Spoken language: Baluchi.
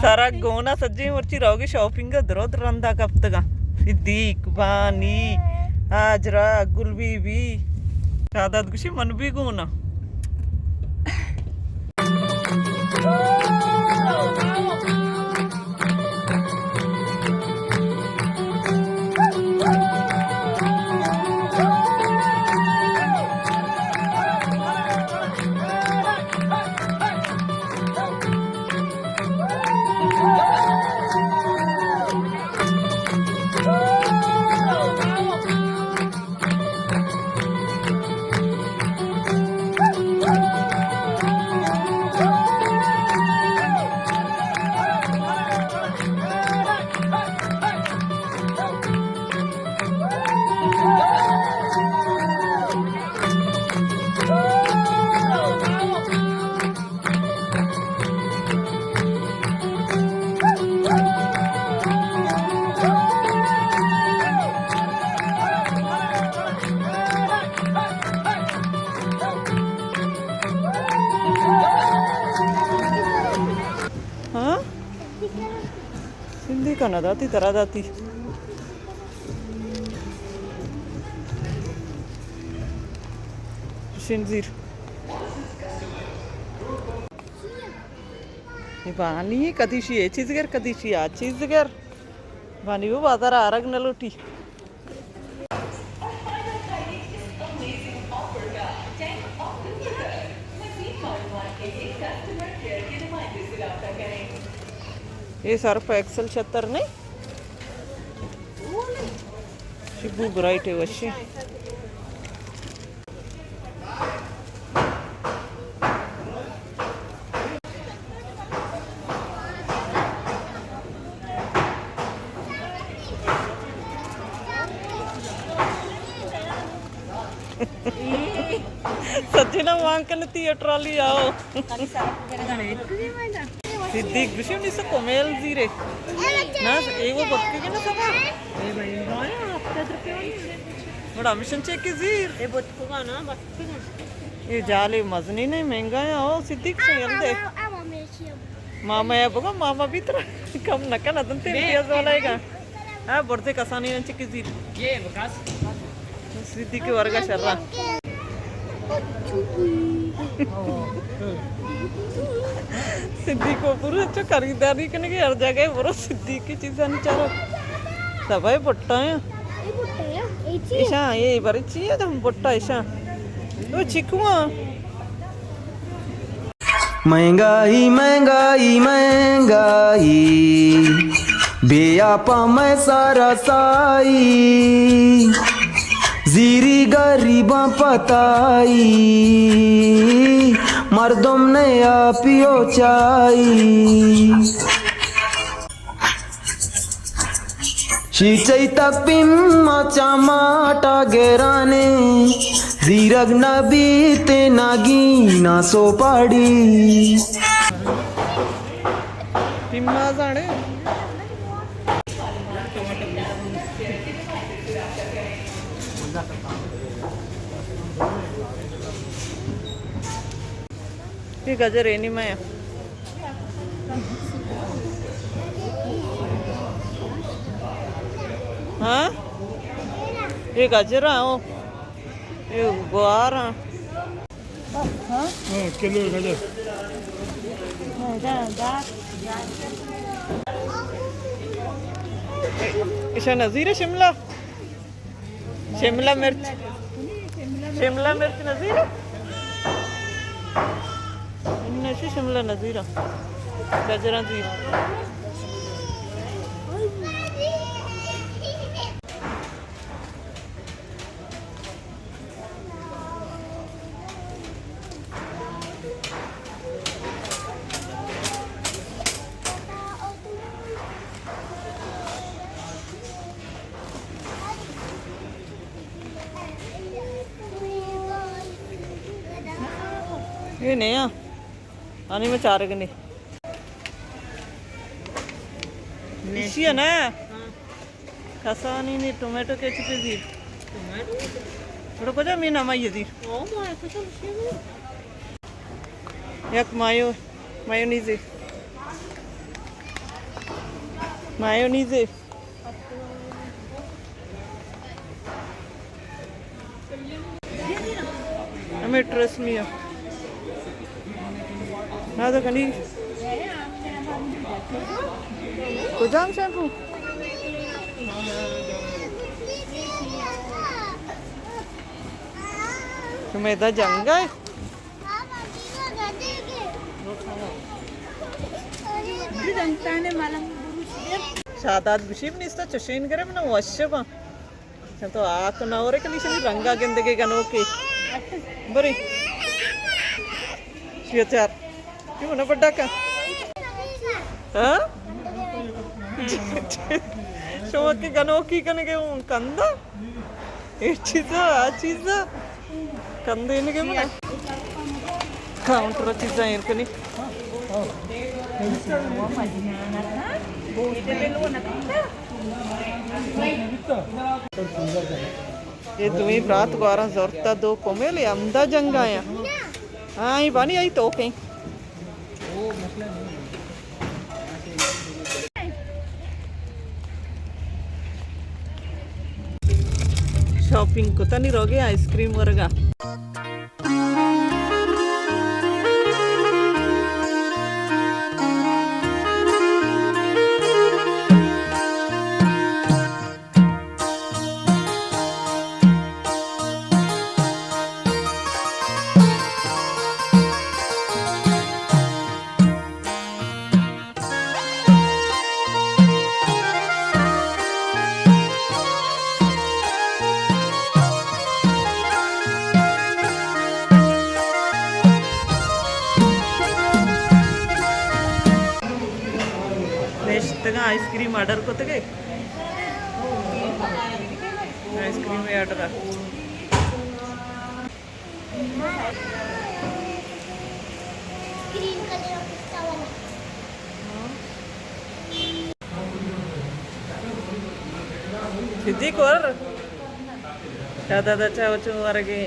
سرا گونا سجیں مرچی روگی شاپنگ ءَ درو درندا کپتگاں۔ صدیق، بانی، ہاجرہ، گل بی بی۔ شاداد گوشی من بھی گونا۔ ہاں؟ سندھی کا نہ داتی، ترا داتی۔ شنزیر۔ اے بانی کدی شی اے چیز گر، کدی شی آ چیز گر۔ بانی وہ بازار آرگ نہ لوٹی۔ اے سرف ایکسل چھتر نہیں؟ شبو برائٹ ہے وشی۔ سجنا وانکن تی ٹرالی آؤ۔ صدیق گوشی، انیس سو کمیل زیرے۔ نا، اے وہ بتکگے نا سبا۔ بڑا مشن چیک کی زیر۔ اے بتکگا نا، بتکگا۔ اے جالے مزنی نہیں، مہنگا ہے۔ او صدیق سے یل دے۔ ماما یا بگا، ماما بھی ترا کم نہ کن، ادن تے امتیاز والا ہے گا۔ ہاں، برزے کسانی انچ کی زیر۔ یہ بکاس۔ صدیق ورگا شرا۔ صدیق کو پورا چو خریداری کرنے کے ہر جگہ برو، صدیق کی چیزاں نہیں چارو۔ سبھائی بٹا ہے۔ ایشاں، یہ بری چی ہے تو بٹا ایشاں۔ تو چکواں۔ مہنگائی، مہنگائی، مہنگائی، بے آپاں مئے سارا سائی، زیری غریباں پتائی، مردم نے آپی و چائی۔ شیچئی تک پیما چماٹا گرانے، زیرگ نبیت نگینا سوپاڑی۔ پیما زانے۔ یہ گجر اینی میں۔ ہاں؟ یہ گجر ہیں، او۔ یہ گوار ہیں۔ ہاں؟ ہاں، کلو گجر۔ ایشا نظیر ہے شملہ؟ شملہ مرچ۔ شملہ مرچ نظیر؟ انشی شملہ نظیر۔ گجراں زیر۔ یہ نہیں ہے۔ آنی میں چارگ نہیں۔ ایشی ہے نا؟ ہاں۔ کسانی نی ٹمیٹو کیچپ زیر۔ Tomato ketchup? تھوڑا کجا میں نہ مائی زیر۔ او مائی کجا مشین۔ یک مایو، مایونیز۔ مایونیز. ہمیں ٹریس میا. نہ تو کنی. کجام شیمپو؟ تمہیں دا جنگ ہے. شاداد گوشی بنیستا چشین گرے منا وش با. چہ تو آک نہ ورے کنی شنی رنگا گندگے گنوکے. بری. شیا چار. کیوں نہ بڑا کا؟ ہاں؟ شما کہ گنوکی کنگے اون کندا؟ اے چیزا، آ چیزا. کندے نگے منا. کاؤنٹر چیزا ایر کنی. اے دوئیں برات گواراں زرتا دو کمیل، اے ہمدا جنگایا. ہاں، اے بانی آئی تو کہیں. شاپنگ کتنی روگے آئس کریم ورگا. نشتگاں آئس کریم آرڈر کتگے. Ice cream order. Green colour پستا والا. صدیق اور دادا دا چاو چون ورگے.